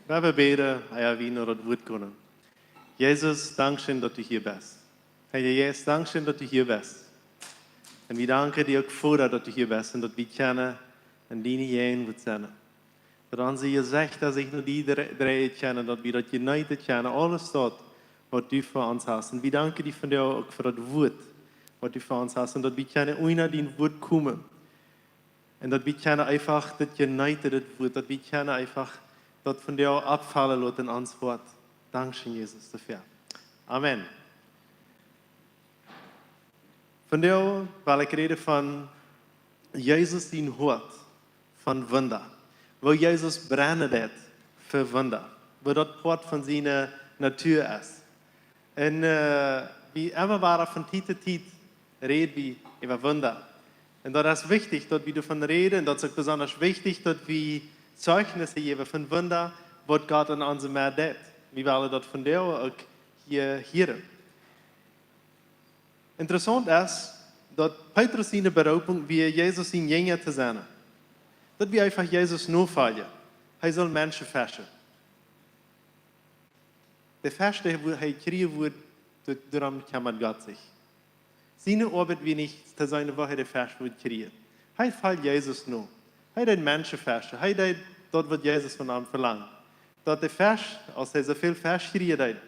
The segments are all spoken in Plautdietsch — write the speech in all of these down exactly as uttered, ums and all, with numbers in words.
Wan wie bäden, ea wie no daut Wuat gonen. Jesus, dankscheen, daut du hia best. Herr Jesus, dankscheen, daut du hia best. Un wie danken die uk, Voda, daut du hia best un daut wie kjennen en diene Jäajenwoat sennen. Daut onse Jesechter sikj no die dre-, dreien kjennen, daut wie daut jeneeten kjennen, aules daut, waut du fa ons hast. Un wie danken die vondoag uk fa daut Wuat, waut du fa ons hast. Un daut wie kjennen unja dien Wuat komen. Un daut wie kjennen eefach daut jeneeten, daut Wuat, daut wie kjennen eefach daut vondoag auffaulen loten en ons Hoat. Dankscheen, Jesus, doafäa. Amen. Vondoag well ekj räden von Jesus sien Hoat von Wunda. Woo Jesus brennen deed fa Wunda. Woo daut Poat von siene Natua es. Un, äh, wie emma wada von Tiet to Tiet räd wie äwa Wunda. Un daut es wichtich, daut wie doavon räden, un daut es uk besonda wichtich, daut wie Zeijnisse jäwen von Wunda, waut Gott en onse Medd deed. Wie wellen daut vondoag uk hia hieren. Interessaunt es, daut Petrus siene Beroopunk wia, Jesus sien Jinja to sennen. Daut wia eefach Jesus nofoljen. Hee sull Menschen feschen. De Fesch, dee hee kjrieen wudd, doa-, doarom kjemmat Gott sikj. Siene Oabeit wia nich to seenen, woo hee de Fesch wudd kjrieen. Hee foll Jesus no. Hee deed Menschen feschen. Hee deed daut, waut Jesus von am velangd. Daut de Fesch, aus hee soo väl Fesch kjrieen deed,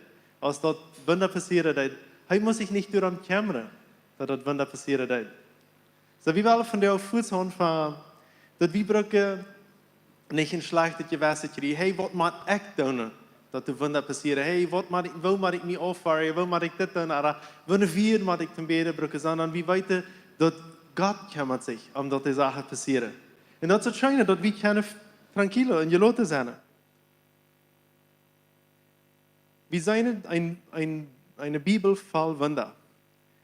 aus daut Wunda passieren deed, hee must sikj nich doarom kjemren, daut daut Wunda passieren deed. Soo, wie wellen vondoag fuaz aunfangen, daut wie brucken nich een schlajchtet Jewessen kjrieen. Hey, waut mott ekj doonen, daut de Wunda passieren? Hey, waut mott ekj, woo mott ekj mie auffoaren? Woo mott ekj dit doonen? Ooda wanea mott ekj toom Bäden brucken? Sonda wie weeten, daut Gott kjemmat sikj om daut de Sachen passieren. Un daut es daut Scheene, daut wie kjennen tranquilo un jeloten sennen. Wie seenen een, een, eene Bibel voll Wunda.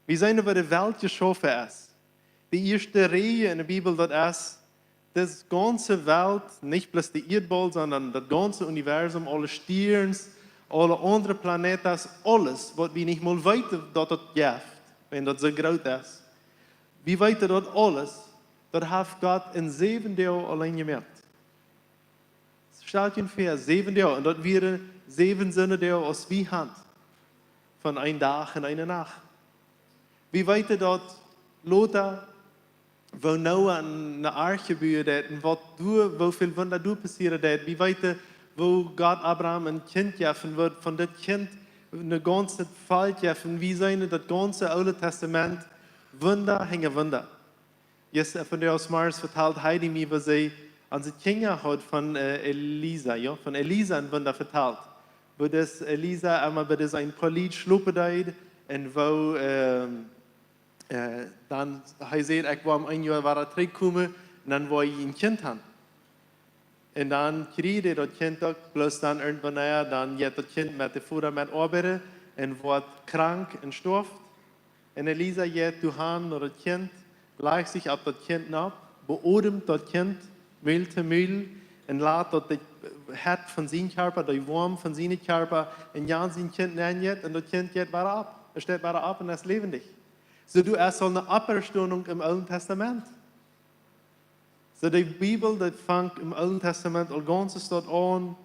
Wie seenen, woo de Welt jeschaufen es. De ieeschte Räajel en de Bibel, daut es, de gaunze Welt, nich bloos de Ieedbaul, sonda daut gaunze Universum, aule Stierns, aule aundre planetas, aules, waut wie nich mol weeten, daut daut jeft, wiels daut soo groot es. Wie weeten, daut aules, daut haft Gott en säwen Doag auleen jemoakt. Stalt junt väa, säwen Doag, un daut wieren säwen soone Doag aus wie han, von een Dach un eene Nacht. Wie weeten, daut lota, woo Noah eene Arche buen deed, un waut doa, woo väl Wunda doa passieren deed. Wie weeten, woo Gott Abraham een Kjint jeef, un waut von dit Kjint een gaunzet Volkj jeef, un wie seenen daut gaunze Oole Tastament, Wunda hinja Wunda. Jistren, äh, vondoag zemorjes vetald Heidi mie, woo see aun de Kjinja haud von, äh, Elisa, jo, von Elisa een Wunda vetald. Woo daut Elisa emol bie daut een Polit schlopen deed un woo, ähm, äh, dan hee säd: "Ekj woa om een Joa wada trigjkomen un dan woa ekj een Kjint han." Un dan kjrieech hee daut Kjint uk, bloos dan irjentwanea, dan jeit daut Kjint met de Voda met oabeiden un woat krank un stoaft. Un Elisa jeit doa han no daut Kjint, lajcht sikj opp daut Kjint nopp, beodemt daut Kjint, Mul to Mul, un lat daut de Hett von sien Kjarpa, de Woam von sien Kjarpa, en Jan sien Kjint nenjeit, un daut Kjint jeit wada opp. Daut steit wada opp un es läwendich. Soo, du hast aul eene Oppstonunk em Oolen Tastament. Soo, de Bibel, daut fangt em Oolen Tastament aul gaunz stoakj aun.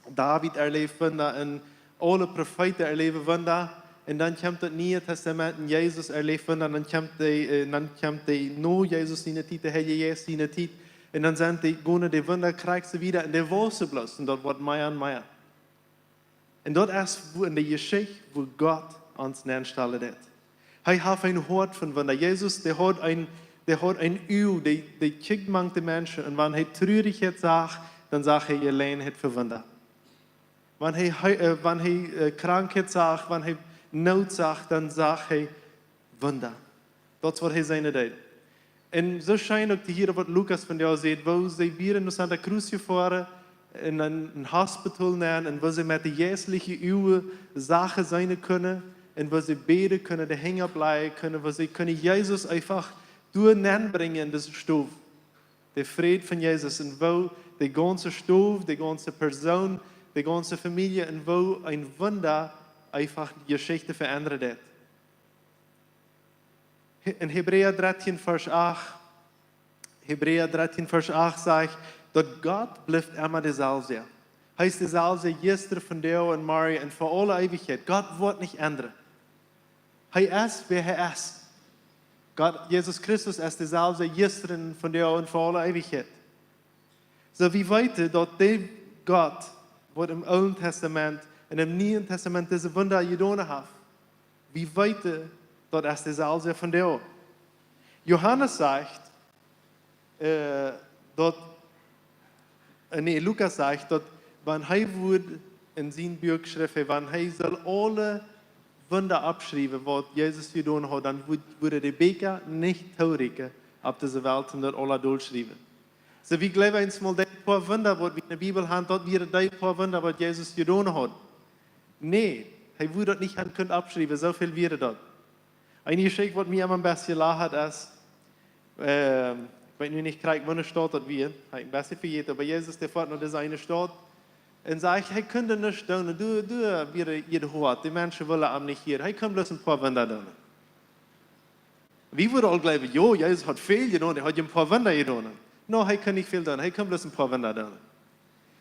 David erläft Wunda un aule Profeeten erläwen Wunda. Un dan kjemt daut Niee Tastament un Jesus erläft Wunda. Un dan kjemt de, äh, dan kjemt de no Jesus siene Tiet, de Heilje Jeist siene Tiet. Un dan sent dee, gonen de Wunda krakjt soo wieda un dee wausen bloos. Un daut woat mea un mea. Un daut es woo en de Jeschicht, woo Gott ons nenstalen deed. Hee haft een Hoat von Wunda. Jesus, dee haud een, dee haud een Uag, dee, dee kjikjt mank de Menschen. Un wan hee Trurichkjeit sach, dan sach hee Jeläajenheit fa Wunda. Wan hee, hee, äh, wan hee, äh, Krankheit sach, wan hee Noot sach, dan sach hee Wunda. Daut es waut hee seenen deed. Un soo scheen uk to hieren waut Lukas vondoag sajcht, woo see wieren no Santa Cruz jefoaren, en een, een Hospital nenn, un woo see met de jeistliche Uagen Sachen seenen kunnen, un woo see bäden kunnen, de Henj opplajen kunnen, woo see kunnen Jesus eefach doa nenn brinjen en dise Stow. De Fräd von Jesus un woo de gaunze Stow, de gaunze Persoon, de gaunze Famielje un woo een Wunda eefach de Jeschicht veendren deed. He-, en Hebräa dartieen Varsch acht, Hebräa dartieen Varsch acht sajcht, daut Gott blift emma deselwja. Hee es deselwja jistren, vondoag un morjen un fa aule Eewichkjeit. Gott woat nich endren. Hee es wäa hee es. Gott, Jesus Christus es deselwja jistren, vondoag un fa aule Eewichkjeit. Soo, wie weeten, daut dee Gott, waut em Oolen Tastament un em Nieen Tastament dise Wunda jedonen haft, wie weeten, daut es deselwja vondoag. Johanes sajcht, äh, daut, äh, nä, Lukas sajcht, daut wan hee wudd en sien Buak schriewen, wan hee sull aule Wunda oppschriewen, waut Jesus jedonen haud, dan wudd, wudden de Bieekja nich toorieekjen opp dise Welt, om daut aula dolschriewen. Soo, wie jleewen eemol, dee poa Wunda, waut wie en de Bibel haben, daut wieren dee poa Wunda, waut Jesus jedonen haud. Nä, hee wudd daut nich haben kunt oppschriewen, soo väl wieren daut. Eene Jeschicht, waut mie emma een bät lachat, es, ähm, ekj weet nu nich krakjt, waut fa eene Staut daut wia, hab ekj een bät vejäten, oba Jesus, dee foat no dise eene Staut un sajcht, hee kunn nuscht doonen, doa, doa wia hee jehoat, de Menschen wullen am nich hieren, hee kunn bloos een poa Wunda doonen. Wie wudden aul jleewen, jo, Jesus haud väl jedonen, hee haud een poa Wunda jedonen. Nä, hee kunn nich väl doonen, hee kunn bloos een poa Wunda doonen.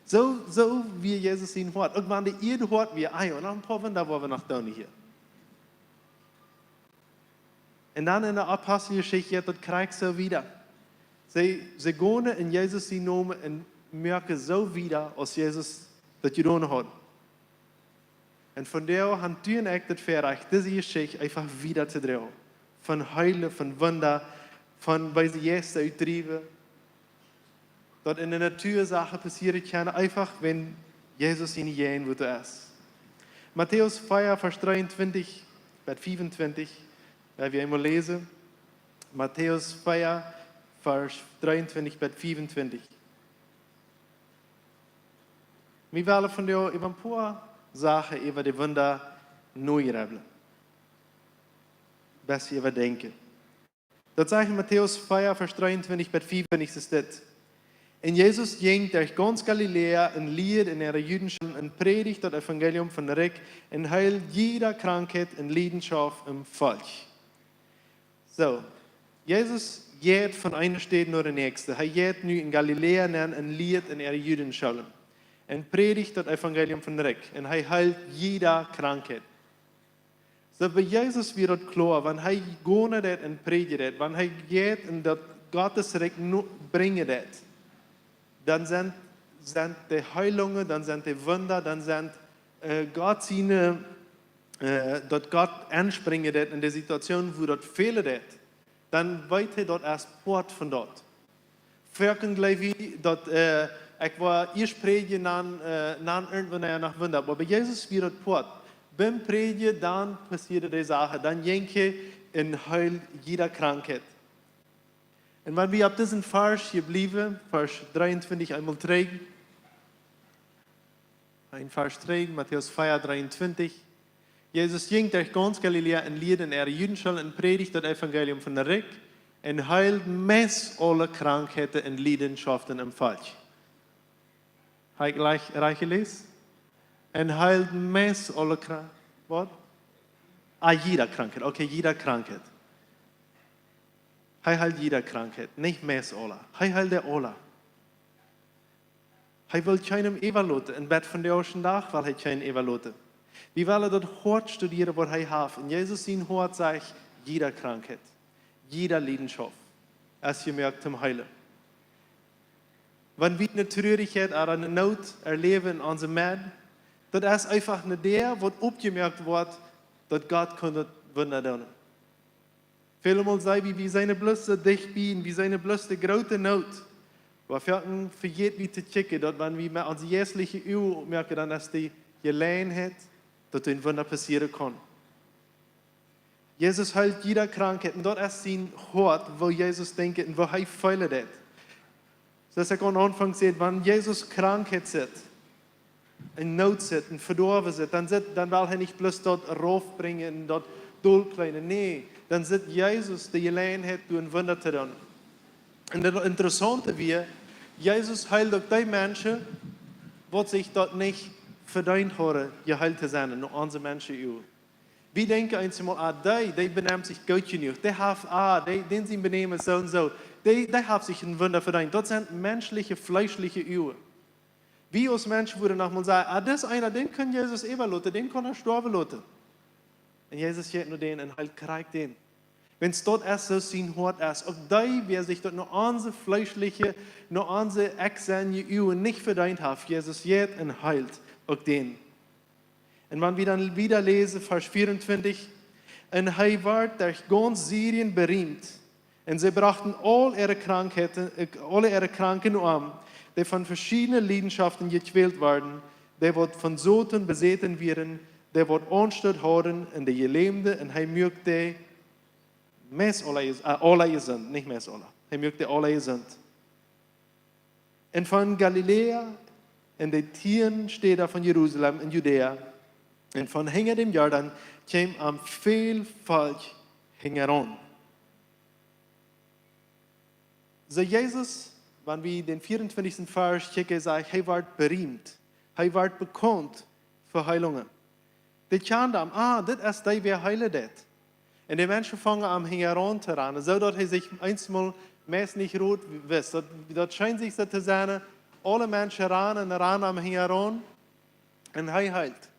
Soo, soo wia Jesus sien Hoat. Uk wan de Ieed hoat wia, ah jo, noch een poa Wunda woa wie noch doonen hia. Un dan en de Aposteljeschicht jeit daut krakjt soo wieda. See, see gonen en Jesus sienen Nomen un moaken soo wieda, aus Jesus daut jedonen haud. Un vondoag hab du un ekj daut Väarajcht, dise Jeschicht eefach wieda to droagen. Von heelen, von Wunda, von beese Jeista utdriewen. Daut en de Natua Sachen passieren kjennen, eefach wan Jesus en de Jäajenwoat es. Matäus vea, Varsch dreeuntwintich bat fiefuntwintich, woa wie eemol läsen. Matäus vea, Varsch dreeuntwintich bat fiefuntwintich. Wie wellen vondoag äwa een poa Sachen äwa de Wunda norebblen. Bät äwadenkjen. Daut sajcht en Matäus vea, Varsch dreeuntwintich bat fiefuntwintich es dit. Un Jesus jinkj derch gaunz Galiläa un lieed en äare Judenschoolen un prädicht daut Evangelium von daut Rikj un heeld jiede Krankheit un Liedenschoft em Volkj. Soo, Jesus jeit von eene Staut no de näakjste. Hee jeit nu en Galiläa nenn un lieed en äare Judenschoolen un prädicht daut Evangelium von daut Rikj. Un hee heeld jiede Krankheit. Soo, bie Jesus wia daut kloa, wan hee gonen deed un prädjen deed, wan hee jeit un daut Gottes Rikj no-, brinjen deed, dan sent, sent de Heilungen, dan sent de Wunda, dan sent, äh, Gott siene, äh, daut Gott enspringen deed en de Situation, wua daut fälen deed, dan weet hee daut aus Poat von daut. Foaken jleew wie daut, äh, ekj woa ieescht prädjen, dan, äh, dan irjentwanea noch Wunda. Oba bie Jesus wia daut Poat. Biem Prädjen, dan passieeden dee Sachen. Dan jinkj hee un heeld jiede Krankheit. Un wan wie opp disen Varsch hia bliewen, Varsch dreeuntwintich eemol trigj. Een Varsch trigj, Matäus vea, dreeuntwintich. Jesus jinkj derch gaunz Galiläa un lieed en äare Judenschoolen un prädicht daut Evangelium von daut Rikj un heeld meist aule Krankheiten un Liedenschoften em Volkj. Hab ekj rajcht, rajcht jeläsen? Un heeld meist aule Kra-, waut? Ah, jiede Krankheit. Okay, jiede Krankheit. Hee heeld jiede Krankheit, nich meist aule. Hee heeld dee aule. Hee well kjeenem äwaloten. Un bat vondoag dän Dach well hee kjeenem äwaloten. Wie wellen daut Hoat studieren, waut hee haft. Un Jesus sien Hoat sajcht, jiede Krankheit, jiede Liedenschoft es jemoakt toom heelen. Wan wie eene Trurichkjeit ooda eene Noot erläwen en onse Medd, daut es eefach eene Däa, waut opjemoakt woat, daut Gott kaun daut Wunda doonen. Välemol saj wie, wie sent bloos soo dicht bie un wie sent bloos de groote Noot. Oba foaken vejäten wie to kjikjen, daut wan wie met onse jeistelje Uagen opmoaken, dan es de Jeläajenheit, daut een Wunda passieren kaun. Jesus heelt jiede Krankheit un daut es sien Hoat, woo Jesus denkjt un woo hee feelen deed. Soo aus ekj aum Aunfank säd, wan Jesus Krankheit sitt, en Noot sitt, en Vedoawen sitt, dan sitt, dan well hee nich bloos daut raufbrinjen un daut dolkjleenen. Nä, dan sitt Jesus de Jeläajenheit, doa een Wunda to doonen. Un daut Interessaunte wia, Jesus heeld uk dee Menschen, waut sikj daut nich vedeent hauden, jeheelt to sennen, no onse Menschen Uagen. Wie denkjen eemol, ah, dee, dee benemt sikj goot jenuach. Dee haft, ah, dee, dän sien Benämen es soo un soo. Dee, dee haft sikj een Wunda vedeent. Daut sent menschelje, fleeschelje Uagen. Wie aus Menschen wudden noch mol sajen: "Ah, dis eena, dän kunn Jesus äwaloten, dän kunn hee stoawen loten." Un Jesus jeit no dän un heelt krakjt dän. Wan daut es, soo sien Hoat es, uk dee, wäa sikj daut no onse fleeschliche, no onse ekjsennje Uagen nich vedeent haft, Jesus jeit un heelt uk dän. Un wan wie dan wieda läsen, Varsch vea un twintich: "Un hee wort derch gaunz Syrien beriemt. Un see brochten aul äare Krankheiten, äh, aule äare Kranken no am, dee von veschiedne Liedenschaften jekwält worden, dee waut von Soton besäten wieren, dee waut Aunstoot hauden, un dee Jelämde, un hee muak dee meist aula jes-, äh, aula jesunt, nich meist aula. Hee muak dee aula jesunt." Un von Galiläa, un de tieen Städa von Jerusalem un Judäa, un von hinja däm Jordan, kjeem am väl Volkj hinjaraun. Soo Jesus, wan wie dän vea un twintichsten Varsch kjikjen, sajcht, hee wort beriemt. Hee wort bekaunt fa Heilungen. Dee kjanden am: "Ah, dit es dee, wäa heelen deit." Un de Menschen fungen am hinjaraun to rannen, soo daut hee sikj eensmol meist nich rot wist. Daut, daut schient sikj soo to sennen, aule Menschen rannen un rannen am hinjaraun un hee heelt.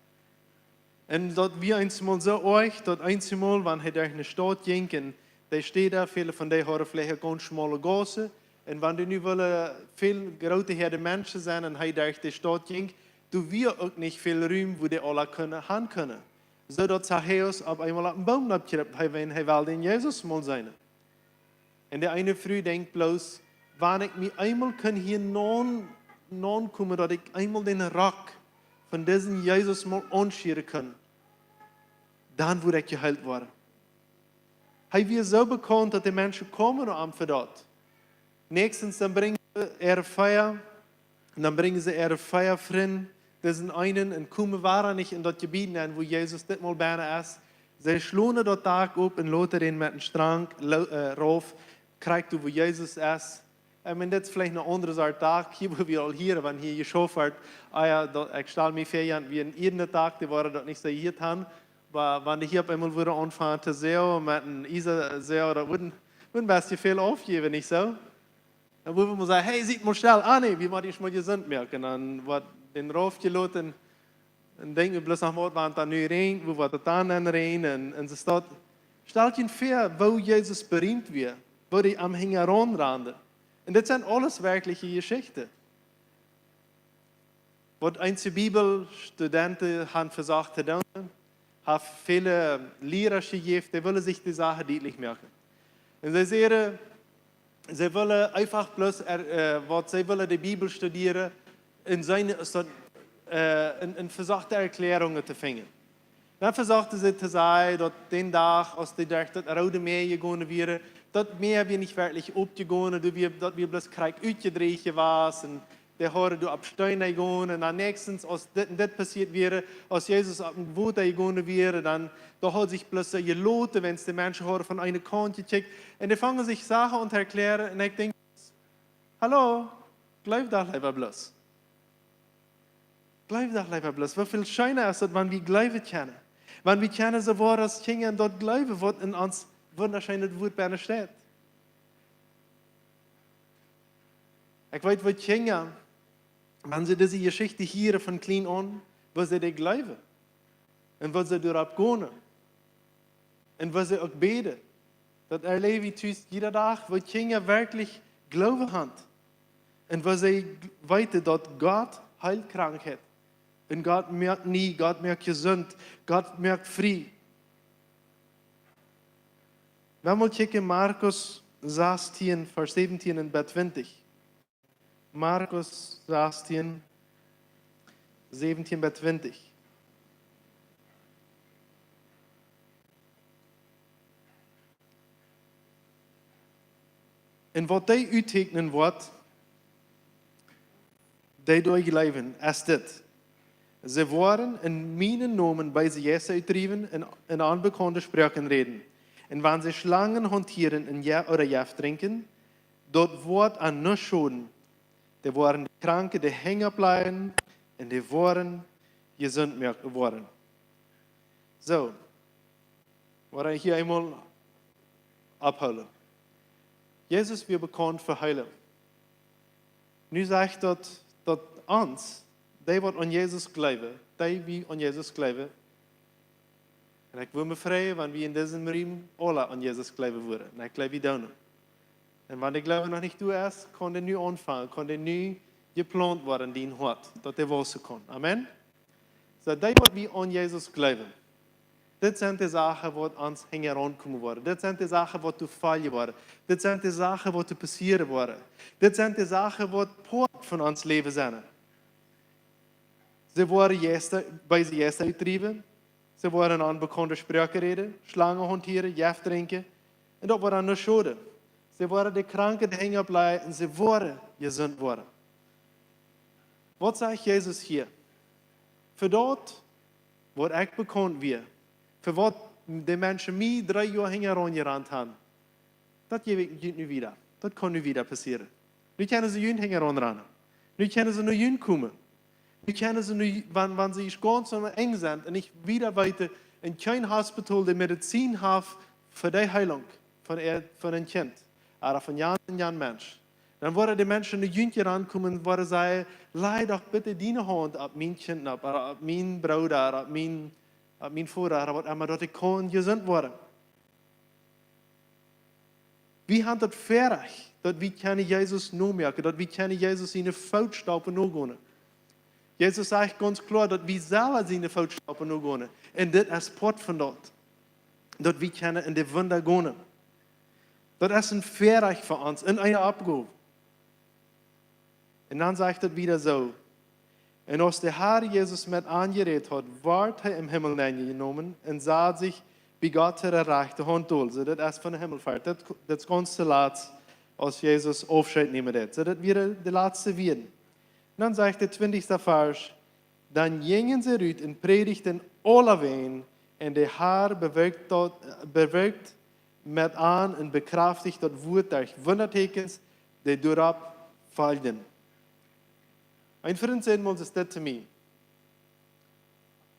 Un daut wia eensmol soo oajch, daut eensmol, wan hee derch eene Staut jinkj, un dee Städa, väle von dee hauden veleicht gaunz schmale Gaussen, un wan doa nu wullen väl groote Häad Menschen sennen un hee derch de Staut jinkj, doa wia uk nich väl Rum, wua dee aula kunnen, han kunnen. Soo daut Zachäus opp eemol opp een Boom oppkjriept, hee, wan hee wull dän Jesus mol seenen. Un de eene Fru denkjt bloos: "Wan ekj mau eemol kunn hia naun, naunkomen, daut ekj eemol dän Rock von disen Jesus mol aunschieren kunn, dan wudd ekj jeheelt woaren." Hee wia soo bekaunt, daut de Menschen kaumen no am fa daut. Näakjstens, dan brinjen see äare vea, un dan brinjen see äare vea Frind, disen eenen, un komen wada nich en daut Jebied nenn, wua Jesus ditmol bennen es. See schlonen daut Dak opp un loten dän met een Strank lo-, äh, rauf, krakjt doa, wua Jesus es. Ekj meen, dit es veleicht een aundra Sort Dak, hia, wua wie aul hieren, wan hia jeschauft woat. Ah jo, daut, ekj stal mie väa, jo, wia een iedna Dak, dee wudden daut nich soo hia han. Oba wan dee hia opp eemol wudden aunfangen to säajen met een Iesasäaja, daut wudd, wudd een bät väl aufjäwen, nich soo? Dan wudd wie mol sajen: "Hey, siet mol stell, ah nä, wie motten ons mol jesunt moaken." Dan woat dee raufjeloten, un denkjt wie bloos: "Waut woat dan nu räajnen, wua woat daut dan aunräajnen?" Un, un soo staut, stalt junt väa, woo Jesus beriemt wia, woo dee am hinjaraun rannen. Un dit sent aules werkjliche Jeschichten. Waut eenje Bibelstudenten han vesocht to doonen, haft väle Liera jejäft, dee wullen sikj de Sachen dietlich moaken. Un see säden, see wullen eefach bloos, äh, waut see wullen de Bibel studieren, un seenen, es daut, äh, un, un vesochten Erkjläarungen to finjen. Dan vesochten see to sajen, daut dän Dach, aus dee derch daut Roode Mäa jegonen wieren, daut Mäa wia nich werkjlich opjegonen, daut wia, daut wia bloos krakjt utjedräacht jewast, un dee hauden doa opp Steen jegonen, un dan näakjstens, aus dit un dit passieet wia, aus Jesus opp daut Wota jegonen wia, dan, doa haud sikj bloos soo jeloten, wan de Menschen hauden von eene Kaunt jekjikjt, un dee fungen sikj Sachen aun to erkjläaren, un ekj denkj: "Hallo, jleew doch leewa bloos. Jleew doch leewa bloos." Woo väl scheena es daut, wan wie jleewen kjennen. Wan wie kjennen soo woaren aus Kjinja un daut jleewen, waut en ons wundascheenet Wuat bennen steit. Ekj weet, woo Kjinja, wan see dise Jeschichten hieren von kjlien aun, woo see dee jleewen. Un woo see doaropp gonen. Un woo see uk bäden. Daut erläw ekj tus jieda Dach, woo Kjinja werkjlich Gloowen han. Un woo see weeten, daut Gott heelt Krankheit. Un Gott moakt nie, Gott moakt jesunt, Gott moakt frie. Wie wellen kjikjen Markus sastieen, Varsch säwentieen un bat twintich. Markus sastieen, säwentieen bat twintich. Un waut dee uttieekjnen woat, dee doa jleewen, es dit: See woaren en mienen Nomen beese Jeista utdriewen un en onbekaunde Sproaken räden. Un wan see Schlangen hauntieren un Je-, ooda Jeft drinkjen, daut woat an nuscht schoden. Dee woaren de Kranke de Henj oppläajen un dee woaren jesunt moak-, woaren. Soo, woa wie hia eemol opphoolen. Jesus wia bekaunt fa heelen. Nu sajcht daut, daut ons, dee waut aun Jesus jleewen, dee wie aun Jesus jleewen, un ekj wudd mie freien, wan wie en disen Ruim aule aun Jesus jleewen wudden. Un ekj jleew, wie doonen. Un wan de Gloowen noch nich doa es, kaun dee nu aunfangen, kaun dee nu jeplaunt woaren en dien Hoat, daut dee wausen kaun. Amen. Soo, dee waut wie aun Jesus jleewen, dit sent de Sachen waut ons hinjaraun komen woaren. Dit sent de Sachen waut doa foljen woaren. Dit sent de Sachen waut doa passieren woaren. Dit sent de Sachen waut Poat von ons Läwen sent. See woaren Jeista, beese Jeista utdriewen. See woaren onbekaunte Sproaken räden, Schlangen hauntieren, Jeft drinkjen. Un daut woat an nuscht schoden. See woaren de Kranken de Henj oppläajen un see woaren jesunt woaren. Waut sajcht Jesus hia? Fa daut, waut ekj bekaunt wia, fa waut de Menschen mie dree Joa hinjaraun jerant haben, daut jäw ekj junt nu wada. Daut kaun nu wada passieren. Nu kjennen see junt hinjaraun rannen. Nu kjennen see no junt komen. Nu kjennen see nu, wan, wan see gaunz aum Enj sent un nich wada weeten, un kjeen Hospital de Medizin haft fa de Heilunk von, äa, von een Kjint, ooda von jan un jan Mensch, dan woaren de Menschen no junt jerankomen, woaren sajen: "Laj doch bitte diene Haunt opp mien Kjint, opp, opp mienen Brooda, opp mienen, opp mienen Voda, ooda waut emma, daut ekj kaun jesunt woaren." Wie haben daut Väarajcht, daut wie kjennen Jesus nomoaken, daut wie kjennen Jesus siene Footstaupen nogonen. Jesus sajcht gaunz kloa, daut wie sellen siene Footstaupen nogonen. Un dit es Poat von daut, daut wie kjennen en de Wunda gonen. Daut es een Väarajcht fa ons, un eene Oppgow. Un dan sajcht et wada soo: "Un aus de Herr Jesus met an jerät haud, wort hee em Himmel nenjenomen un sad sikj bie Gott siene rajchte Haunt dol." Soo, daut es von de Himmelfoat. Daut, daut es gaunz toolatst, aus Jesus Aufscheet nämen deed. Soo, daut wieren de latste Wieed. Dan sajcht de twintichste Varsch: "Dan jinjen see rut un prädijden aulawäajen, un de Herr bewirkjt daut, bewirkjt met an un bekjräftijden daut Wuat derch Wundatekjens, dee doaropp foljden." Een Frint säd mol dit to mie: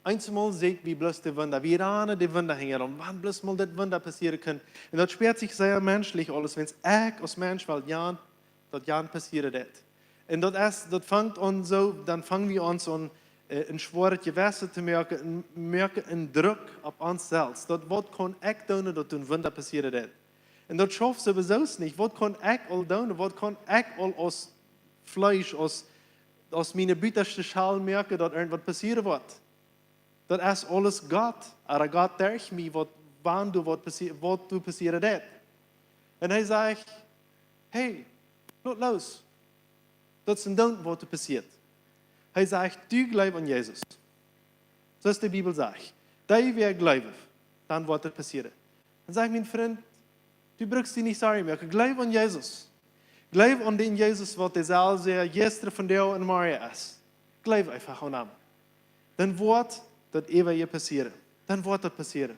"Eemol seen wie bloos de Wunda, wie rannen de Wunda hinjaraun, wan bloos mol daut Wunda passieren kaun." Un daut spieet sikj sea menschlich aules, wan ekj aus Mensch well jan, daut jan passieren deit. Un daut es, daut fangt aun soo, dan fangen wie ons aun, äh, een schwoaret Jewessen to moaken, un moaken een Druck opp ons selfst. Daut, waut kaun ekj doonen, daut een Wunda passieren deit? Un daut schauft sowieso nich. Waut kaun ekj aul doonen? Waut kaun ekj aul aus Fleesch, aus, aus miene butaschte Schal moaken, daut irjentwaut passieren woat? Daut es aules Gott, ooda Gott derch mie, waut, wan doa waut passie-, waut doa passieren deit. Un hee sajcht: "Hey, lot loos. Daut es een Doonen, waut doa passieet." Hee sajcht: "Du jleew aun Jesus. Soo aus de Bibel sajcht. Dee, wäa jleeft, dan woat et passieren." Dan sajcht mien Frint: "Du brukst die nich sorjen moaken. Jleew aun Jesus. Jleew aun dän Jesus, waut deselwja jistren, vondoag un morjen es. Jleew eefach aun am. Dan woat daut äwa die passieren. Dan woat daut passieren."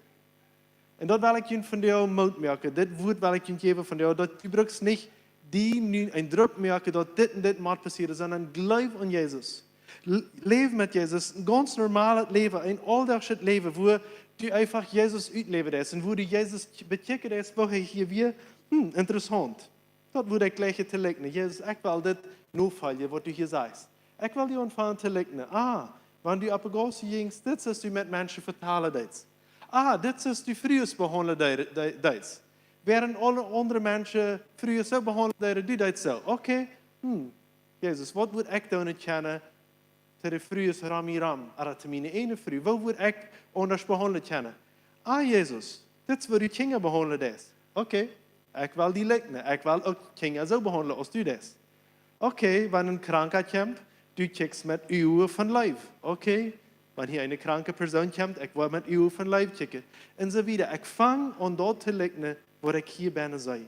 Un daut well ekj junt vondoag Moot moaken. Dit Wuat well ekj junt jäwen vondoag, daut du brukst nich die nu een Druck moaken, daut dit un dit mott passieren, sonda jleew aun Jesus. L-, läw met Jesus, een gaunz normalet Läwen, een auldachschet Läwen, wua du eefach Jesus utläwen deist un wua du Jesus bekjikjen deist, woo hee hia wia. Hm, interessaunt. Daut wudd ekj jlikjen to likjnen. Jesus, ekj well dit nofoljen, waut du hia sajchst. Ekj well die aunfangen to likjnen. Ah, wan du opp de Gauss jinjst, dit es, du met Menschen vetalen deist. Ah, dit es, du Frues behaundlen dee-, dee-, deist. Wäarent aule aundre Menschen Frues soo behaundlen deeden, du deist soo. Okay, hm, Jesus, waut wudd ekj doonen kjennen to de Frues rom mie rom, ooda to miene eejne Fru? Woo wudd ekj aundasch behaundlen kjennen? Ah, Jesus, dit es, woo du Kjinja behaundlen deist. Okay, ekj well die likjnen. Ekj well uk Kjinja soo behaundlen aus du deist. Okay, wan een Kranka kjemt, du kjikjst met Uagen von Leew. Okay, wan hia eene kranke Persoon kjemt, ekj woa met Uagen von Leew kjikjen. Un soo wieda. Ekj fang aun daut to likjnen, waut ekj hia bennen see.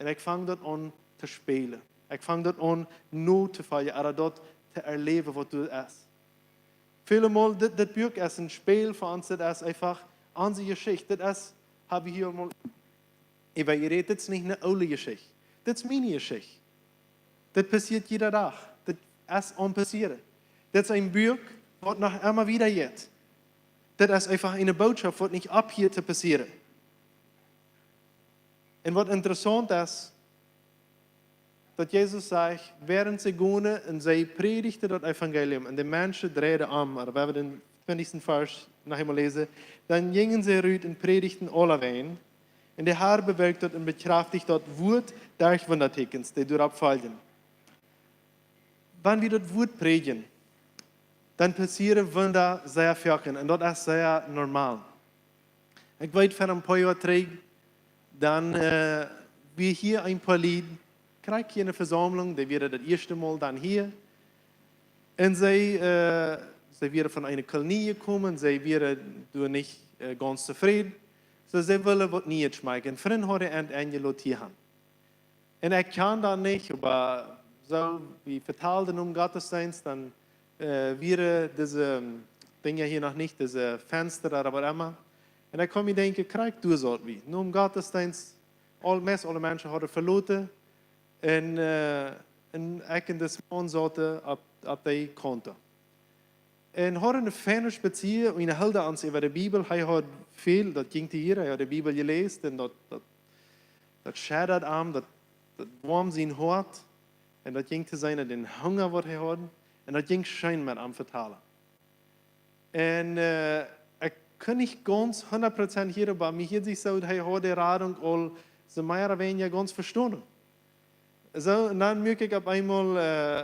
Un ekj fang daut aun to spälen. Ekj fang daut aun no to foljen, ooda daut to erläwen, waut doa es. Väle Mol, dit, dit Buak es een Späl fa ons, dit es eefach onse Jeschicht. Dit es, hab wie hia mol äwa jerät, dit es nich eene oole Jeschicht. Dit es miene Jeschicht. Dit passieet jieda Dach. Dit es aum passieren. Dit es een Buak, waut noch emma wieda jeit. Dit es eefach eene Bootschoft, waut nich opphieet to passieren. Un waut interessaunt es, daut Jesus sajcht, wäarent see gonen un see prädichten daut Evangelium un de Menschen dreiden om, oba wan wie dän twintichsten Varsch noch eemol läsen, dan jinjen see rut un prädichten aulawäajen. Un de Herr bewirkjt daut un bekjrafticht daut Wuat derch Wundatekjens, dee doaropp foljen. Wan wie daut Wuat prädjen, dan passieren Wunda sea foaken un daut es sea normal. Ekj weet, ver een poa Joa trigj, dan äh, wia hia een poa Lied, krakjt hia enne Vesaumlunk, dee wieren daut ieeschte Mol dan hia. Un see, äh, see wieren von eene Kolonie jekomen, see wieren doa nich äh, gaunz tofräd. Soo see wullen waut Nieet schmakjen. Frind hauden an enjelot hia han. Un ekj kjan daut nich, oba soo, wie vetalden om Gottesdeenst, dan äh, wieren dise Dinja hia noch nich, dise Fensta ooda waut emma. Un ekj kunn mie denkjen, krakjt doa saut wie. No dän Gottesdeenst, aul, meist aule Menschen hauden veloten. Un äh, un ekj un dis Maun sauten opp, opp dee Kaunt. Un hauden eenen feinen Spazia, un hee hilt ons äwa de Bibel. Hee haud väl, daut jinkj hia, hee haud de Bibel jeläst un daut, daut, daut schedad am, daut, daut woamd sien Hoat. Un daut jinkj to seenen, dän Hunga waut hee haud. Un daut jinkj scheen met am vetalen. Un äh, ekj kunn nich gaunz hundat Prozent hieren, oba mie hieed sikj soo, daut hee haud de Radunk aul soo mea ooda weinja gaunz vestonen. Soo, un dan muak ekj opp eemol äh,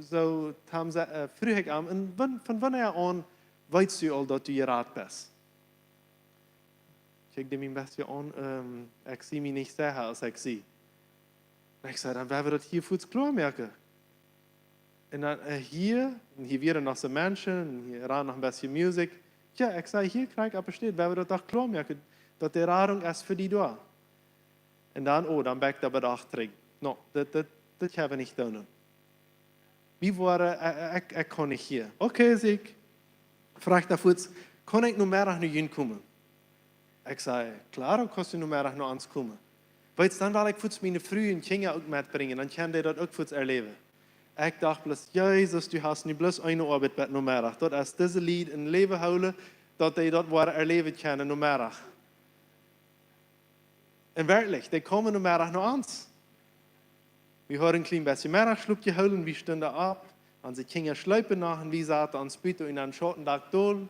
soo, Tom, äh, fruach ekj am, un wan, von wanea aun weetst du aul, daut du jerat best? Kjikjt hee mie een bät aun, ähm, ekj sie mie nich secha aus ekj sie. Un ekj säd, dan woa wie daut hia fuaz kloa moaken. Un dan äh, hia, un hia wieren noch soo Menschen, un hia rand noch een bät Musikj. Jo, ekj säd, hia krakjt opp de Städ, woa wie daut doch kloa moaken, daut de Radunk es fa die doa. Un dan, oh, dan bie ekj doa bie de Achterunk. No, daut, daut, daut kjenn wie nich doonen. Wie woaren, äh, äh, ekj, ekj kaun nich hia. Okay, säd ekj. Fruach hee fuaz, kaun ekj no Meddach no junt komen? Ekj säd, klaro, kaust du no Meddach no ons komen. Weetst, dan well ekj fuaz miene Fru un Kjinja uk metbrinjen, dan kjennen dee daut uk fuaz erläwen. Ekj docht bloos, Jesus, du hast nu bloos eene Oabeit bat no Meddach. Daut es dise Lied em Läwen hoolen, daut dee daut woaren erläwen kjennen no Meddach. Un werkjlich, dee kjeemen no Meddach no ons. Wie hauden een kjlien bät Meddachschlop jehoolen, wie stunden opp, onse Kjinja schlopen noch un wie sauten ons buten en een Schautendak dol.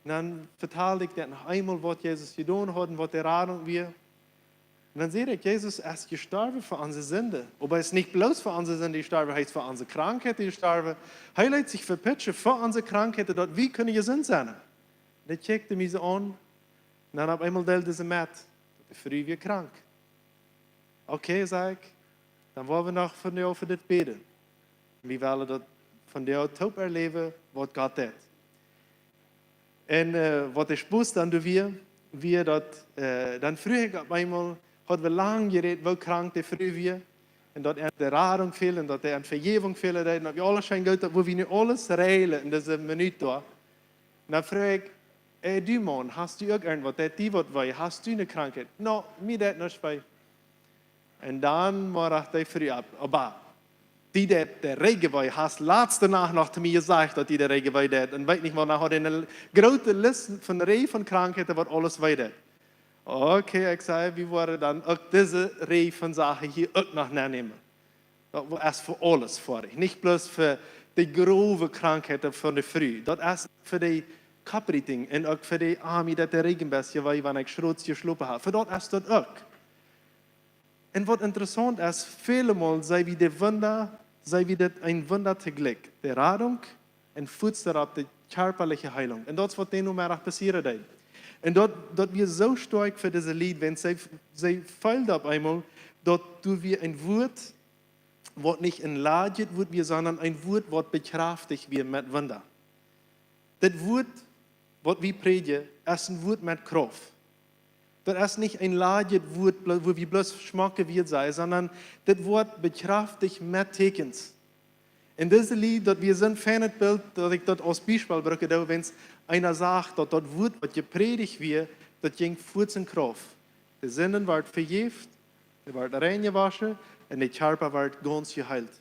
Un dan vetald ekj daut noch eemol, waut Jesus jedonen haud un waut de Radunk wia. Un dan säd ekj, Jesus es jestorwen fa onse Sind. Oba hee es nich bloos fa onse Sind jestorwen, hee es fa onse Krankheit jestorwen. Hee leet sikj vepitschen fa onse Krankheit, daut wie kjennen jesunt sennen. Un dee kjikjt mie soo aun. Un dan opp eemol deeld hee met, daut de Fru wia krank. Okay, säd ekj, dan woa wie noch vondoag fa dit bäden. Wie wellen daut vondoag toop erläwen, waut Gott deit. Un äh, waut de Spos dan doa wia, wia daut, äh, dan fruach ekj opp eemol, haud wie lang jerät, woo krank de Fru wia. Un daut an de Radunk fäld, un daut an Vejäwunk fäld, un daut wie aules scheen goot, daut wie nu aules reajlen en dise Minut doa. Un dan fruach ekj, ey, du Maun, hast du uk irjentwaut, deit die waut wee, hast du eene Krankheit? No, mie deit nuscht wee. Un dan moakt de Fru opp, oba die deit de Rigjen wee, hast latste Nacht noch to mie jesajcht, daut die de Rigjen wee deit. Un weet nich, mau, dan haud hee eene groote List von eene Rieej von Krankheiten, waut aules wee deit. Okay, ekj säd, wie woaren dan uk dise Rieej von Sachen hia uk noch nennämen. Daut es fa aules foadich. Nich bloos fa de growe Krankheiten von de Fru. Daut es fa de Kopprietinj un uk fa de Oame, daut de Rigjen best, je wee, wan ekj schrots jeschlopen hab. Fa daut es daut uk. Un waut interessaunt es, välemol see wie de Wunda, see wie dit een Wunda toojlikj. De Radunk un fuaz doaropp de kjarpaliche Heilunk. Un daut es waut dän Nomeddach passieren deed. Un daut, daut wia soo stoakj fa dise Lied, wiels see, see feelden opp eemol, daut doa wia een Wuat, waut nich een ladjet Wuat wia, sonda een Wuat, waut bekjrafticht wia met Wunda. Dit Wuat, waut wie prädjen, es een Wuat met Krauft. Daut es nich een ladjet Wuat, blo-, wua wie bloos schmocke Wieed sajen, sonda dit Wuat bekjrafticht met Tieekjens. Un dise Lied, daut wia soon feinet Bilt, daut ekj daut aus Biespel brucken doo, wiels eena sach, daut daut Wuat, waut jeprädicht wia, daut jinkj fuaz en Krauft. De Sinden worden vejäft, dee worden reinjewoschen un de Kjarpa wort gaunz jeheelt.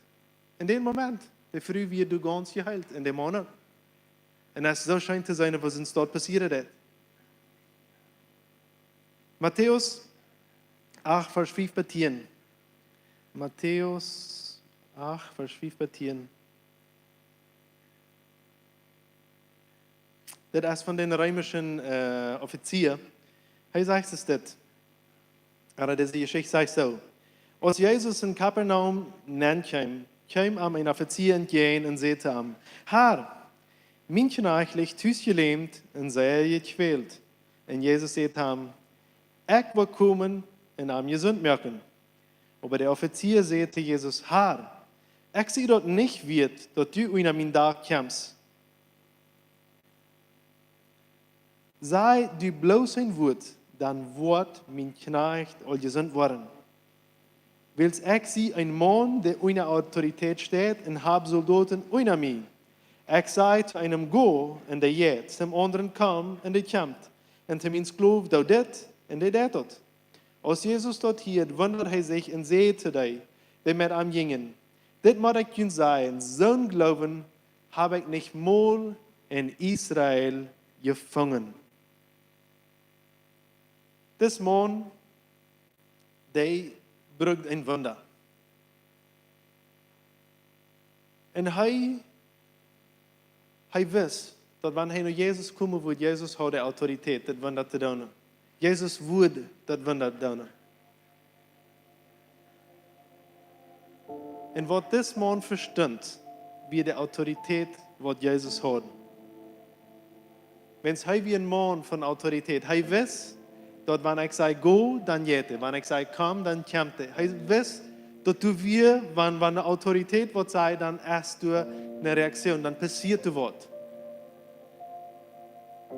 En dän Moment, de Fru wia doa gaunz jeheelt, en de Maun uk. Un daut es soo scheen to seenen, waut ons doa passieren deed. Matäus acht, Varsch fief bat tieen. Matäus acht, Varsch fiew bat tieen. Dit es von dän reemischen, äh, Offizia. Hee sajcht es dit. Ooda dise Jeschicht sajcht soo. Aus Jesus en Kapernaum nenkjeem, kjeem am een Offizia entjäajen un säd to am: "Herr, mien Kjnajcht licht tus jelämt un sea jekwält." Un Jesus säd to am: "Ekj woa komen un am jesunt moaken." Oba de Offizia säd to Jesus: "Herr, ekj sie daut nich wieet, daut du unja mien Dak kjemst. Saj du bloos een Wuat, dan woat mien Kjnajcht aul jesunt woaren. Wiels ekj sie een Maun, dee unja Autoritäet steit un hab Soldoten unja mie. Ekj saj to eenem: Go, un dee jeit, tom aundren: Komm, un dee kjemt, un to mienen Sklow: Doo dit, un dee deit daut." Aus Jesus daut hieed, wundad hee sikj un säd to dee, dee met am jinjen: "Dit mott ekj junt sajen, soon Gloowen hab ekj nich mol en Israel jefungen." Dis Maun, dee brukt een Wunda. Un hee, hee wist, daut wan hee no Jesus komen wudd, Jesus haud de Autoritäet, daut Wunda to doonen. Jesus wudd daut Wunda doonen. Un waut dis Maun vestunt, wia de Autoritäet, waut Jesus haud. Wiels hee wia een Maun von Autoritäet. Hee wist, daut wan ekj saj: "Go", dan jeit hee. Wan ekj saj: "Komm", dan kjemt hee. Hee wist, daut doa wia, wan, wan de Autoritäet waut sajcht, dan es doa eene Reaktion, dan passieet doa waut.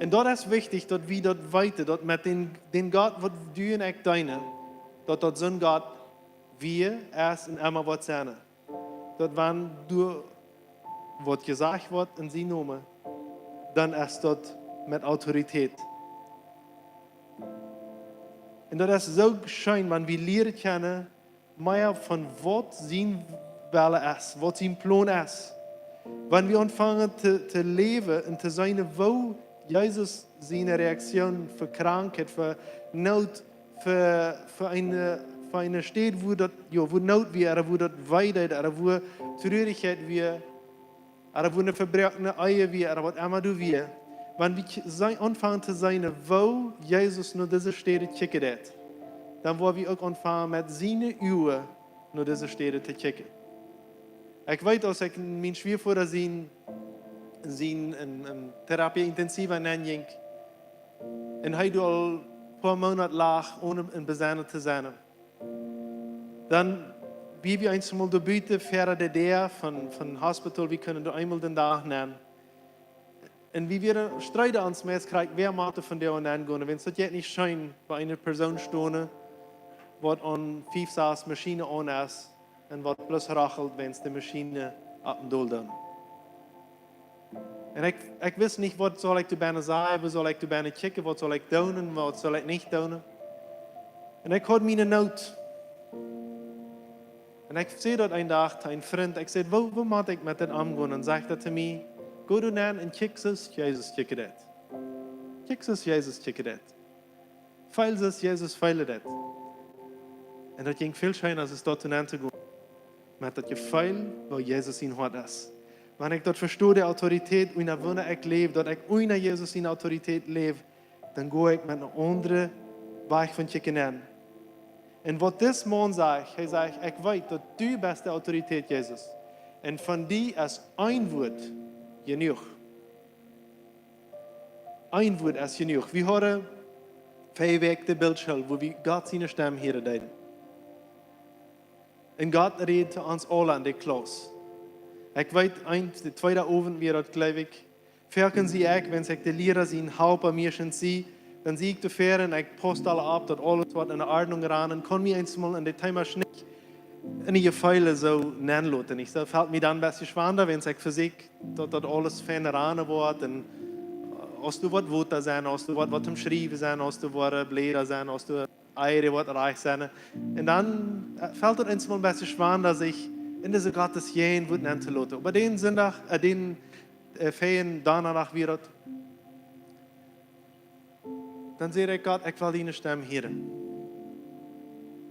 Un daut es wichtich, daut wie daut weeten, daut met dän, dän Gott, waut du un ekj deenen, daut daut soon Gott wia, es un emma woat sennen. Daut wan doa waut jesajcht woat en sienen Nomen, dan es daut met Autoritäet. Un daut es soo scheen, wan wie lieren kjennen, mea von waut sien Wellen es, waut sien Plon es. Wan wie aunfangen to, to läwen un to seenen, woo Jesus siene Reaktion fa Krankheit, fa Noot, fa, fa eene, fa eene Städ, wua daut, jo, wua Noot wia, ooda wua daut wee deed, ooda wua Trurichkjeit wia, ooda wua eene vebroakne Ehe wia, ooda waut emma doa wia. Wan wie kj-, see-, aunfangen to seenen, woo Jesus no dise Städ kjikjen deed, dan woa wie uk aunfangen, met siene Uagen no dise Städ to kjikjen. Ekj weet, aus ekj mien Schwiavoda sien, sien en, en terapia intensiva nenjinkj, un hee doa aul poa Moonat lach, onen en besennen to sennen, dan wia wie eemol doa buten ver de Däa von, von Hospital, wie kunnen doa eemol dän Dach nenn. Un wie wieren, streeden ons meist krakjt, wäa mott vondoag nenn gonen, wiels daut jeit nich scheen, bie eene Persoon stonen, waut aun fief, sas Maschinen aun es un waut bloos rachelt, wiels de Maschinen opp un dol doonen. Un ekj, ekj wist nich, waut saul ekj doa bennen sajen, woo saul ekj doa bennen kjikjen, waut saul ekj doonen, waut saul ekj nich doonen. Un ekj haud miene Noot. Un ekj säd daut een Dach to een Frint, ekj säd: "Woo, woo mott ekj met dit omgonen?" Un sajcht hee to mie: "Go doa nenn un kjikj soo aus Jesus kjikjen deed. Kjikj soo aus Jesus kjikjen deed. Feel soo aus Jesus feelen deed." Un daut jinkj väl scheena, aus daut doa nenn to gonen. Met daut Jefeel, woo Jesus sien Hoat es. Wan ekj daut vesto, de Autoritäet, unja woone ekj läw, daut ekj unja Jesus siene Autoritäet läw, dan go ekj met een aundren Wajch von kjikjen nenn. Un waut dis Maun sajcht, hee sajcht: "Ekj weet, daut du best de Autoritäet, Jesus. Un von die es een Wuat jenuach. Een Wuat es jenuach." Wie hauden verje Wäakj de Bildschool, wua wie Gott siene Stemm hieren deeden. Un Gott räd to ons aula en de Klauss. Ekj weet, een, de tweede Owent wia daut, jleew ekj. Foaken sie ekj, wan ekj de Liera sien Halpa mie scheen sie, dan sie ekj tofräd un ekj paust aul opp, daut aules woat en Ordnunk rannen, un kaun mie eemol en de Tiemaschien nich en de Jefeele soo nenloten. Ekj, daut felt mie dan een bät schwanda, wan ekj vesieekj, daut daut aules fein rannen woat, un, äh, aus doa waut Wota sent, aus doa waut, waut toom Schriewen sent, aus doa waut Bläda sent, aus doa Eire waut rajcht sent. Un dan, äh, felt daut eemol een bät schwanda, sikj en dise Gottes Jäajenwoat nenn to loten. Oba dän Sindach, äh, dän, äh, verjen Donnadach wia daut, dan säd ekj: "Gott, ekj well diene Stemm hieren."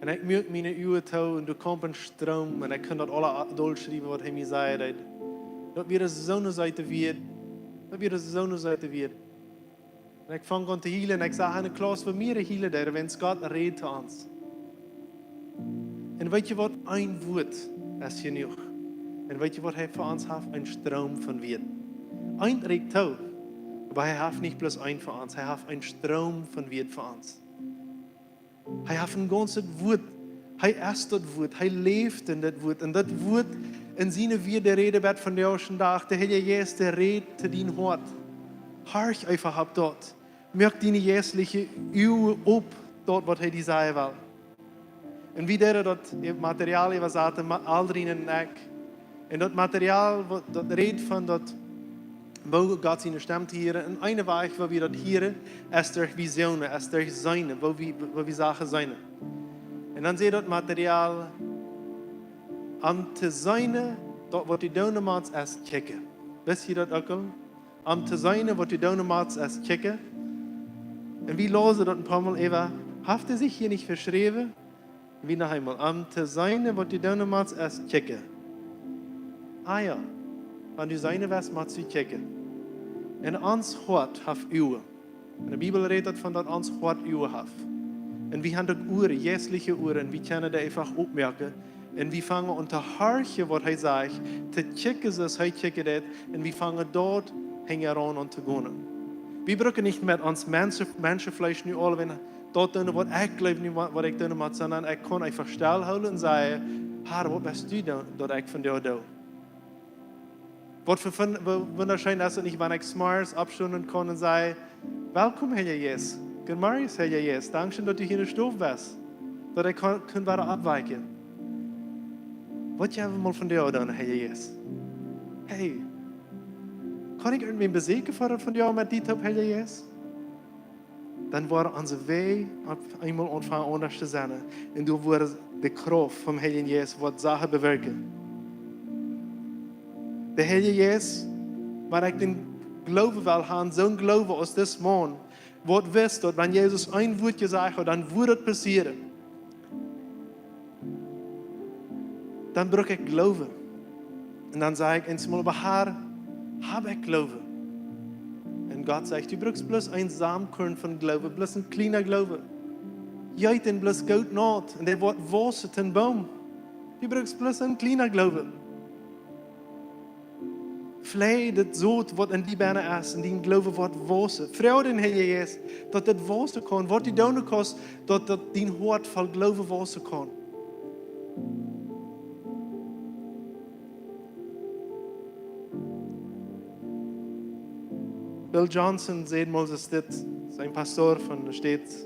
Un ekj muak miene Uagen too un doa kjeem een Stroom un ekj kunn daut aula dolschriewen waut hee mie säd. Daut wia soone seete Wieed. Daut wia soone seete Wieed. Un ekj funk aun to hielen un ekj sach eene Klaus von mea hielen, dee, wiels Gott rät to ons. Un weet jie waut? Een Wuat es jenuach. Un weet jie waut hee fa ons haft? Een Stroom von Wieed. Eent rieekjt too, oba hee haft nich bloos eent fa ons, hee haft een Stroom von Wieed fa ons. Hee haft een gaunzet Wuat. Hee es daut Wuat. Hee läft en daut Wuat. Un daut Wuat en siene Wieed, dee rät bat vondoag dän Dach. De Heilje Jeist, dee rät to dien Hoat. Horch eefach opp daut. Moak diene jeistliche Uagen op daut, waut hee die sajen well. Un wie deeden daut Material äwasaten, ma-, Aldrin un ekj. Un daut Material, waut, daut rät von daut, woo Gott siene Stemm to hieren. Un een Wajch, woo wie daut hieren, es derch Visionen, es derch seenen, woo wie, woo wie Sachen seenen. Un dan säd daut Material, om to seenen, daut waut du doonen motst es kjikjen. Wisst jie daut uk aul? Om to seenen, waut du doonen motst es kjikjen. Un wie läsen daut een poa Mol äwa, haft hee sikj hia nich veschräwen? Wie noch eemol. Om to seenen, waut du doonen motst es kjikjen. Ah jo, wan du seenen west, motst du kjikjen. Un ons Hoat haft Uagen. Un de Bibel rät daut von daut ons Hoat Uagen haft. Un wie haben uk Uagen, jeistliche Uagen, un wie kjennen dee eefach opmoaken. Un wie fangen aun to horchen, waut hee sajcht, to kjikjen, soo aus hee kjikjen deit, un wie fangen doa hinjaraun aun to gonen. Wie brucken nich met ons Menschen, Menschenfleesch nu aul, wan daut doonen, waut ekj jleew, nu, waut ekj doonen mott, sonda ekj kaun eefach stell hoolen un sajen: "Herr, waut best du dan, daut ekj vondoag doo?" Waut fa wun-, wu-, wundascheen es daut nich, wan ekj zemorjes oppstonen kaun un sajen: "Welkom, Heilja Jeist. Goodemorjes, Heilja Jeist. Dankscheen, daut du hia enne Stow best. Daut ekj kaun, kaun wada oppwaken. Waut jeft et mol vondoag dan, Heilja Jeist? Hey, kaun ekj irjentwäm beseakjen vondoag met die toop, Heilja Jeist?" Dan woaren onse Wäaj opp eemol aunfangen aundasch to sennen. Un doa woat de Krauft vom Heiljen Jeist waut Sachen bewirkjen. De Heilje Jeist, wan ekj dän Gloowen well haben, soon Gloowen aus dis Maun, waut wist, daut wan Jesus een Wuat jesajcht haud, dan wudd daut passieren. Dan bruck ekj Gloowen. Un dan saj ekj eemol: "Oba Herr, hab ekj Gloowen?" Un Gott sajcht: "Du bruckst bloos een Samenkorn von Gloowen, bloos een kjliena Gloowen. Jeet dän bloos goot no, un dee woat wausen toom Boom. Du bruckst bloos een kjliena Gloowen. Fleich daut Sot, waut en die bennen es, un dien Gloowen woat wausen. Froag dän Heiljen Jeist, daut daut wausen kaun. Waut du doonen kaust, daut, daut dien Hoat voll Gloowen wausen kaun." Bill Johnson säd mol dit, es een Pastor von de States: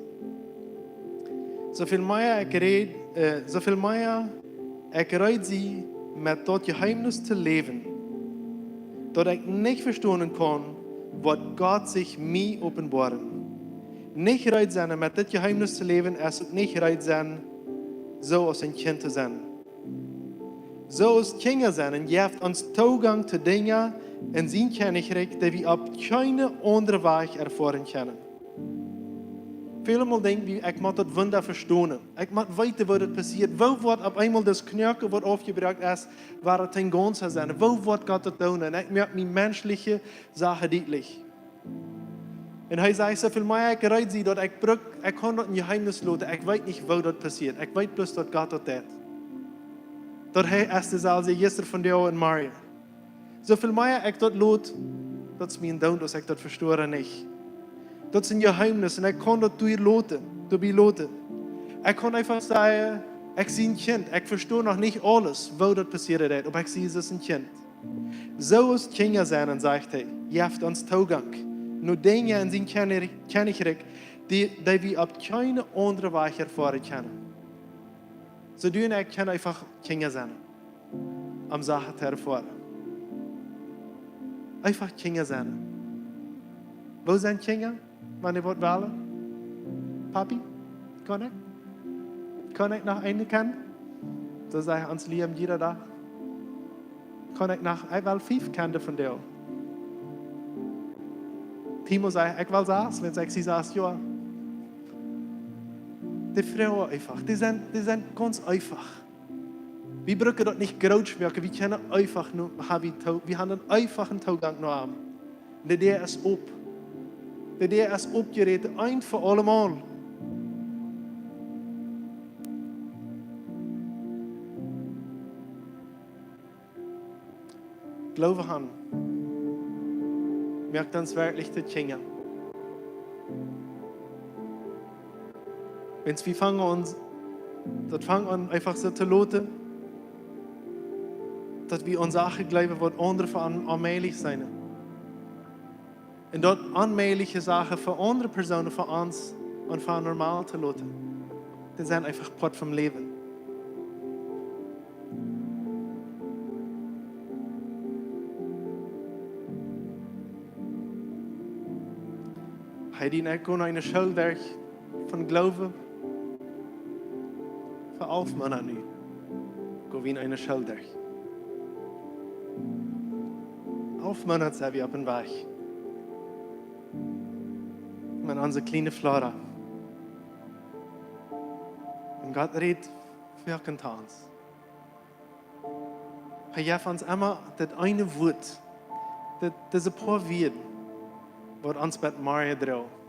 "Soo väl mea ekj räd, äh, soo väl mea ekj reed sie, met daut Jeheemnis to läwen, daut ekj nich vestonen kaun, woat Gott sikj mie openboaren. Nich reed sennen, met dit Jeheemnis to läwen, es uk nich reed sennen, soo aus een Kjint to sennen. Soo aus Kjinja sennen, jeft ons Toogank to Dinja en sien Kjennichrikj, dee wie opp kjeene aundre Wajch erfoaren kjennen." Väle Mol denkj wie: "Ekj mott daut Wunda vestonen. Ekj mott weeten, woo daut passieet. Woo woat opp eemol daut Knoaken, waut aufjebroaken es, woat daut een gaunza sennen? Woo woat Gott daut doonen?" Un ekj moak mie menschliche Sachen dietlich. Un hee säd: "Soo väl mea ekj reed sie, daut ekj bruck, ekj kaun daut een Jeheemnis loten. Ekj weet nich, woo daut passieet. Ekj weet bloos, daut Gott daut deit. Daut hee es deselwje jistren, vondoag un morjen. Soo väl mea ekj daut lot, daut es mie eegal, aus ekj daut vesto ooda nich. Daut es een Jeheemnis un ekj kaun daut doa loten, doabie loten. Ekj kaun eefach sajen, ekj sie een Kjint, ekj vesto noch nich aules, woo daut passieren deit, oba ekj sie soo aus een Kjint. Soo aus Kjinja sennen, sajcht hee, jeft ons Toogank no Dinja en sien Kjenni-, Kjennichrikj, dee, dee wie opp kjeene aundre Wajch erfoaren kjennen." Soo du un ekj kjennen eefach Kjinja sennen, om Sachen to erfoaren. Eefach Kjinja sennen. Woo sent Kjinja, wan dee waut wellen? "Papi, kaun ekj? Kaun ekj noch eene kjennen?" Soo sajcht ons Liam jieda Dach. "Kaun ekj noch, ekj well fief kjennen vondoag." Timo sajcht: "Ekj well sas, wiels ekj sie sas Joa." De Froagen eefach, dee sent, dee sent gaunz eefach. Wie brucken daut nich groot moaken, wie kjennen eefach no, ha wie to, wie haben eenen eefachen Toogank no am. De Däa es op. De Däa es opjeräten, eent fa aulemol. Gloowen haben. Moakt ons werkjlich to Kjinja. Wan wie fangen aun, daut fangt aun eefach soo to loten, daut wie aun Sachen gloowen, waut aundre fa on-, onmäajlich sent. Un daut onmäajliche Sachen fa aundre Persoonen, fa ons un fa normal to loten. Dee sent eefach Poat vom Läwen. Heidi un ekj gonen eene School derch von Gloowen. Fa alf Moonat nu go wie eene School derch. Alf Moonat sent wie opp een Wajch. Met onse kjliene Flora. Un Gott rät werkjlich to ons. Hee jeft ons emma daut eene Wuat, daut, dise poa Wieed, waut ons bat Maria droagen.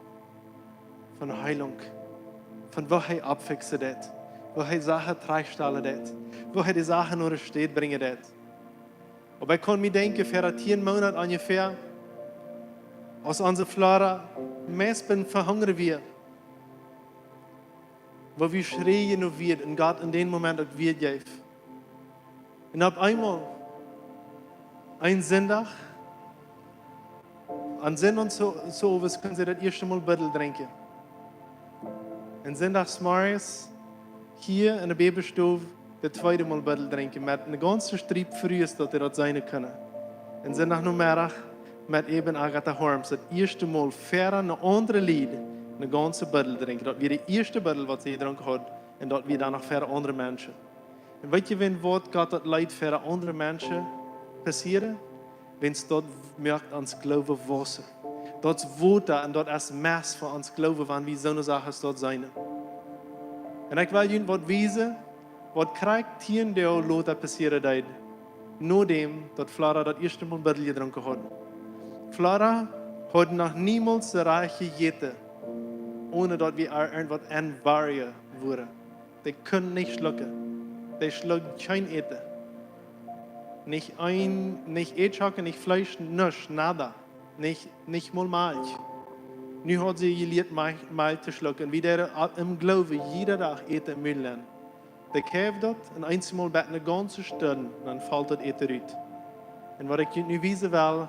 Von Heilunk, von woo hee oppfikjen deed, woo hee Sachen trajchtstalen deed, woo hee de Sachen no de Städ brinjen deed. Oba ekj kaun mie denkjen, ver tieen Moonat onjefäa, aus onse Flora meist bie Vehungren wia, woo wie schräajen no Wieed un Gott en dän Moment uk Wieed jeef. Un opp eemol, een Sindach, aun Sind un soo, soo waut, kunnen see daut ieeschte Mol Buddel drinkjen. Un Sindachsmorjes hia enne Bäbestow daut tweede Mol Buddel drinkjen, met eene gaunze Striep Frues, daut dee daut seenen kunnen. Un Sindachnomeddach met äwen Agatha Harms, daut ieeschte Mol ver een aundre Lied eene gaunze Buddel drinkjen. Daut wia de ieeschte Buddel, waut see jedrunken haud, un daut wia dan noch ver aundre Menschen. Un weet jie, wan waut Gott daut leet ver aundre Menschen passieren? Wan daut moakt ons Gloowen wausen. Daut es Wota un daut es Mest fa ons Gloowen, wan wie soone Sachen daut seenen. Un ekj well junt waut wiesen, waut krakjt tieen Doag lota passieren deed, nodäm daut Flora daut ieeschte Mol Buddel jedrunken haud. Flora haud noch niemols soo rajcht jejäten, onen daut wie ar irjentwaut enwarjen wudden. Dee kunn nich schlucken. Dee schluck kjeen Äten. Nich een, nich Ätschocken, nich Fleesch, nuscht, nada. Nich, nich mol Malkj. Nu haud see jelieet Malkj, Malkj to schlucken. Wie deeden em Gloowen jieda Dach Äten em Mul. Dee kjeift daut un eemol bat eene gaunze Stund, dan felt daut Äten rut. Un waut ekj junt nu wiesen well,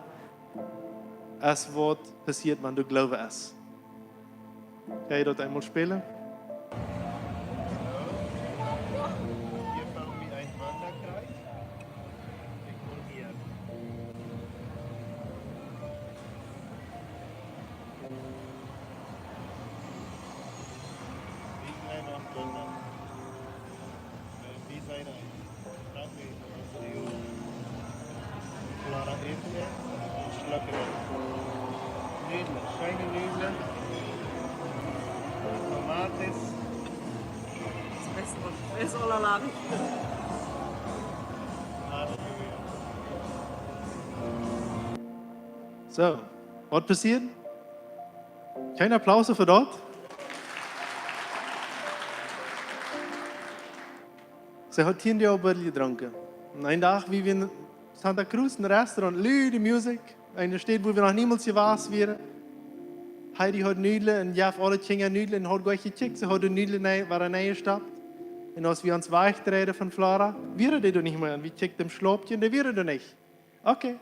es waut passieet, wan du Gloowen hast. Kaun jie daut eemol spälen? Wie sent hia. Flora Äten, Schlöcke. Nudlen, scheene Nudlen. Tomaten. Es, es allerlei. Soo, waut passieet? Kjeen Applaus fa daut? See haud tieen Doag Buddel jedrunken. Un een Dach, wie wieren en Santa Cruz, een Restaurant, lude Musikj, eene Staut, wua wie noch niemols jewast wieren. Heidi haud Nudlen un jeef aule Kjinja Nudlen un haud goa nich jekjikjt, see haud de Nudlen nie, wieren nie jestoppt. Un aus wie ons wajchdreiden von Flora, wieren dee doa nich mea. Un wie kjikjten em Schlopkje, dee wieren doa nich. Okay.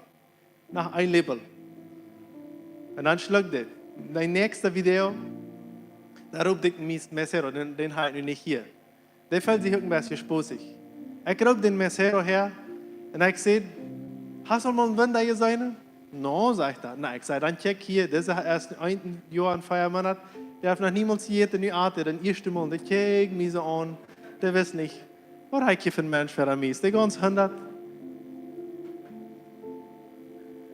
Noch een Läpel. Un dan schluck dee. Daut näakjste Video, doa roopt ekj mien Mesero, dän, dän hab ekj nu nich hia. Dee feelt sikj uk een bät spossich. Ekj roop dän Mesero häa un ekj saj: "Hast du mol een Wunda jeseenen?" "No," sajcht hee. "Na," ekj saj, "dan kjikj hia, dise es een Joa un vea Moonat, dee haft noch niemols jejäten, nu at hee daut ieeschte Mol." Dee kjikjt mie soo aun, dee wist nich, waut ekj hia fa een Mensch ver mie es. Dee gaunz hundat.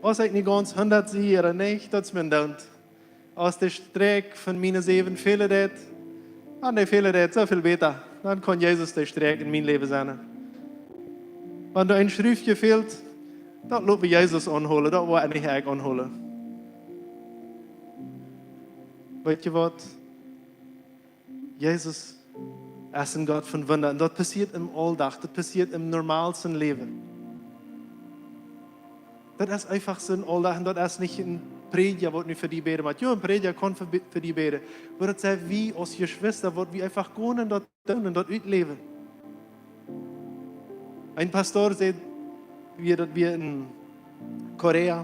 Aus ekj nu gaunz hundat sie ooda nich, daut es mie doont. Aus de Strakj von miene säwen fälen deit, Wan de Fäla deit, soo väl bäta. Dan kaun Jesus de Sträakj en mien Läwen sennen. Wan doa een Schruwkje fält, daut lot wie Jesus aunhoolen, daut woa wie nich ekj aunhoolen. Weetst du waut? Jesus es een Gott von Wunda. Un daut passieet em Auldach, daut passieet em normaalsten Läwen. Daut es eefach soo een Auldach un daut es nich een Prädja, waut nu fa die bäden mott. Jo, een Prädja kaun fa, fa die bäden. Oba daut sent wie aus Jeschwista, waut wie eefach gonen un daut doonen un daut utläwen. Een Pastor säd, wie daut wia en Korea.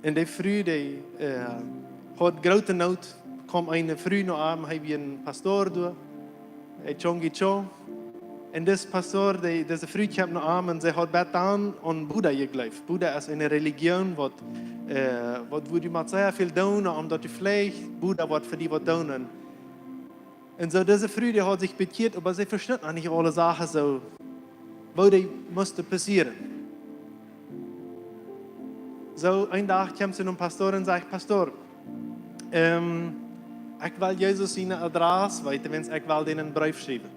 Un de Fru, dee, äh, haud groote Noot, kjeem eene Fru no am, hee wia een Pastor doa, äh, Chongi Cho. Un dis Pastor, dee, dise Fru kjeem no am un see haud bat dan aun Buddha jejleeft. Buddha es eene Religion, waut, äh, waut, wua du motst sea väl doonen, om daut du veleicht Buddha woat fa die waut doonen. Un soo, dise Fru, dee haud sikj bekjieet, oba see vestunt noch nich aule Sachen soo, woo dee musten passieren. Soo, een Dach kjeem see nom Pastor un säd: Pastor, ähm, ekj well Jesus sien Adress weeten, wiels ekj well dän een Breef schriewen.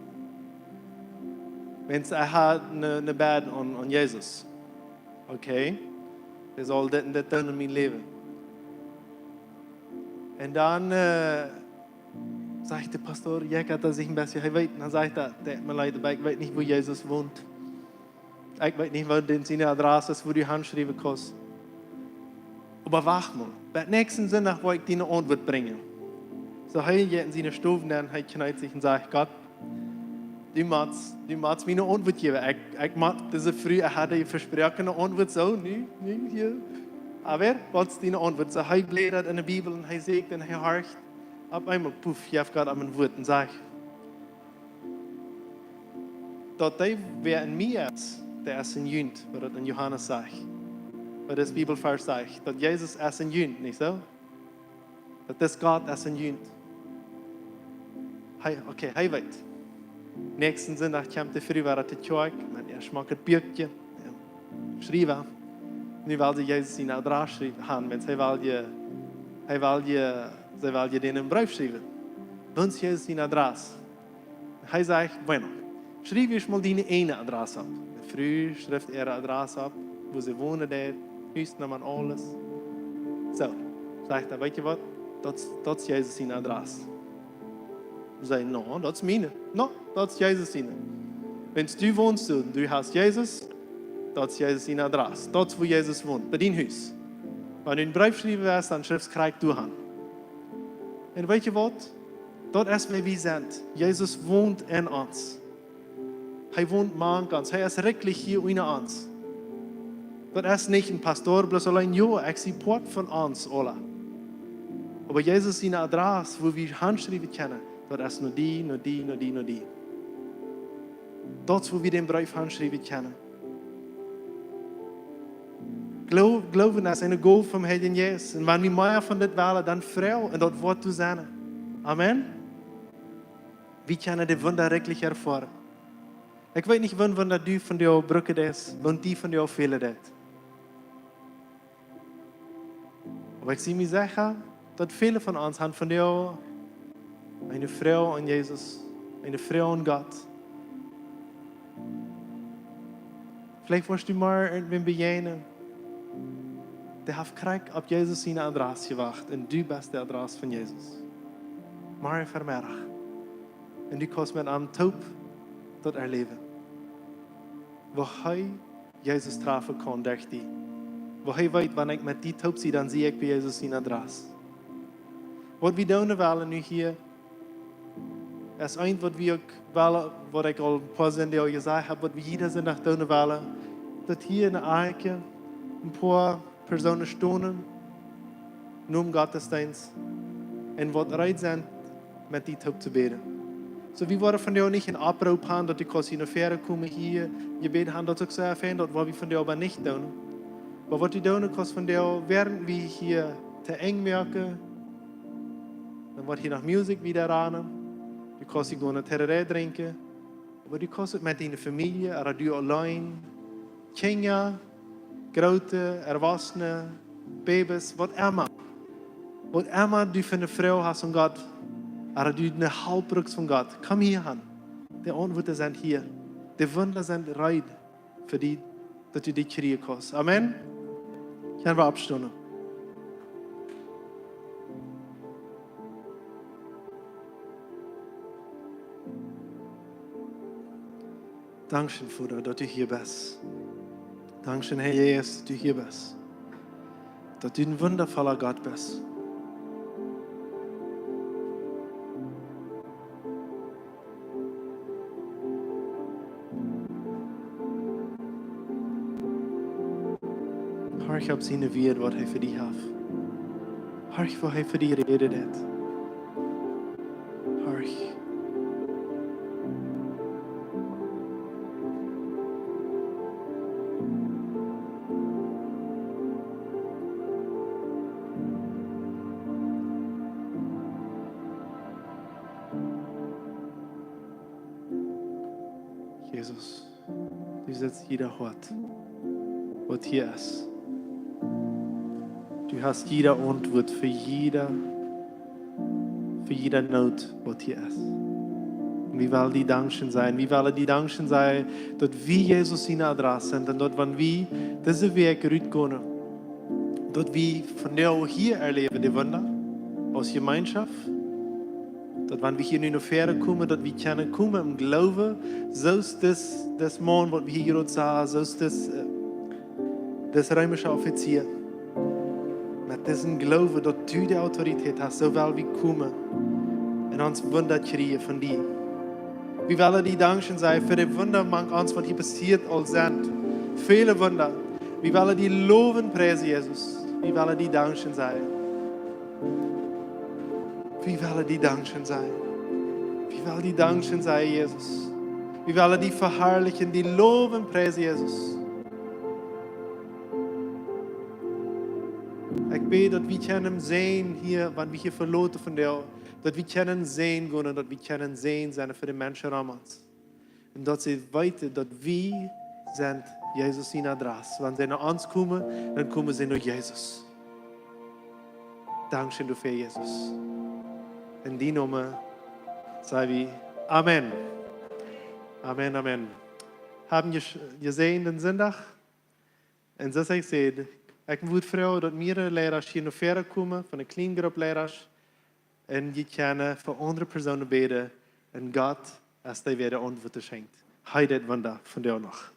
Wiels ekj hab eene, eene Bäd aun, aun Jesus. Okay. Hee saul dit un dit doonen en mien Läwen. Un dan, äh, sajcht de Pastor, jo, ekj haud daut sikj een bät, hee weet, dan sajcht hee: Deit mie leet, oba ekj weet nich, wua Jesus wont. Ekj weet nich, waut dän siene Adress es, wua du hanschriewen kaust. Oba wacht mol, bat näakjsten Sindach woa ekj die eene Auntwuat brinjen. Soo, hee jeit en siene Stow nenn, hee kjneet sikj un sajcht: Gott, du motst, du motst mie eene Auntwuat jäwen. Ekj, ekj mott dise Fru, ekj haud vesproaken eene Auntwuat, soo, nu, nu hia. Oba waut es diene Auntwuat? Soo, hee blädat en de Bibel un hee sajcht un hee horcht. Opp eemol, puff, jeft Gott am een Wuat un sajcht: Daut dee, wäa en mie es, dee es en junt, waut daut en Johanes sajcht. Waut dis Bibelvarsch sajcht, daut Jesus es en junt, nich soo? Daut dis Gott es en junt. Hee, okay, hee weet. Näakjsten Sindach kjemt de Fru wada to Kjoakj met äa schmocket Buakje, äa Schriewa. Nu well see Jesus sien Adress schriewen, han, wiels hee well je, hee well je, see well je dän een Breef schriewen. Woo es Jesus sien Adress? Hee sajcht: Bueno, schriew ieescht mol diene eejne Adress opp. De Fru schrift äare Adress opp, wua see wonen deit, Husnumma, aules. Soo, sajcht hee: Weetst du waut? Daut, daut es Jesus sien Adress. See: No, daut es miene. No, daut es Jesus siene. Wan du wonst, du, du hast Jesus, daut es Jesus sien Adress. Daut es, wua Jesus wont, bie dien Hus. Wan du een Breef schriewen west, dan schrift krakjt doa han. Un weetst du waut? Daut es, wäa wie sent. Jesus wont en ons. Hee wont mank ons. Hee es werkjlich hia unja ons. Daut es nich een Pastor bloos auleen, jo, ekj sie Poat von ons aula. Oba Jesus sien Adress, wua wie hanschriewen kjennen, daut es no die, no die, no die, no die. Daut es, wua wie dän Breef hanschriewen kjennen. Gloo-, Gloowen es eene Gow vom Heiljen Jeist. Un wan wie mea von dit wellen, dan froag, un daut woat doa sennen. Amen. Wie kjennen de Wunda werkjlich erfoaren. Ekj weet nich, waut Wunda du vondoag brucken deist, waut die vondoag fälen deit. Oba ekj sie mie secha, daut väle von ons haben vondoag eene Froag aun Jesus, eene Froag aun Gott. Veleicht woascht du mau irjentwäm bejäajnen, dee haft krakjt opp Jesus siene Adress jewacht un du best de Adress von Jesus. Morjen Vemeddach. Un du kaust met am toop daut erläwen, woo hee Jesus trafen kaun derch die. Woo hee weet, wan ekj met die toop sie, dan sie ekj bie Jesus siene Adress. Waut wie doonen wellen nu hia, es eent, waut wie uk wellen, waut ekj aul een poa Sindach jesajcht hab, waut wie jieda Sindach doonen wellen, daut hia enne Akj een poa Persoonen stonen, nom Gottesdeenst, un waut reed sent, met die toop to bäden. Soo, wie woaren vondoag nich een Oproop haben, daut du kaust hia no väaren komen, hia Jebäd haben, daut es uk sea fein, daut woa wie vondoag oba nich doonen. Oba waut du doonen kaust vondoag, wäarent wie hia to Enj moaken, dan woat hia noch Musikj wieda rannen. Du kaust hia gonen Tereré drinkjen. Oba du kaust uk met diene Famielje, ooda du auleen, Kjinja, Groote, Erwossene, Babys, waut emma. Waut emma du fa eene Froag hast aun Gott, Ooda du ne Help brukst von Gott, komm hia aun. De Auntwuaden sent hia. De Wunda sent reed fa die, daut du dee kjrieen kaust. Amen. Kjenn wie oppstonen? Dankscheen, Voda, daut du hia best. Dankscheen, Herr Jesus, daut du hia best. Daut du een wundavolla Gott best. Horch opp siene Wieed, waut hee fa die haft. Horch, woo hee fa die räden deit. Horch. Jesus, du sitst jieda Hoat, waut hia es. Du hast jieda Auntwuat fa jieda, fa jieda Noot, waut hia es. Un wie wellen die dankscheen sajen. Wie wellen die dankscheen sajen, daut wie Jesus siene Adress sent un daut, wan wie dise Wäakj rutgonen, daut wie vondoag hia erläwen de Wunda aus Jemeenschoft, daut wan wie hia nu no väaren komen, daut wie kjennen komen em Gloowen, soo aus dis, dis Maun, waut wie hia jrod sagen, soo aus dis, äh, dis reemischa Offizia. Met disen Gloowen, daut du de Autoritäet hast, soo well wie komen un ons Wunda kjrieen von die. Wie wellen die dankscheen sajen fa de Wunda mank ons, waut hia passieet aul sent. Väle Wunda. Wie wellen die lowen, priesen, Jesus. Wie wellen die dankscheen sajen. Wie wellen die dankscheen sajen. Wie wellen die dankscheen sajen, Jesus. Wie wellen die veharlichen, die lowen, priesen, Jesus. Ekj bäd, daut wie kjennen seenen hia, wan wie hia veloten vondoag, daut wie kjennen seenen gonen un daut wie kjennen seenen sennen fa de Menschen rom ons. Un daut see weeten, daut wie sent Jesus siene Adress. Wan see no ons komen, dan komen see no Jesus. Dankscheen doafäa, Jesus. En dienen Nomen saj wie Amen. Amen, amen. Haben je-, jesäajenden Sindach. Un soo aus ekj säd, ekj wudd froagen, daut mea Leida hia no väaren komen, von eene kjliene Grupp Leida, un jie kjennen fa aundre Persoonen bäden, un Gott es dee, wäa de Auntwuaten schenkjt. Hee deit Wunda vondoag noch.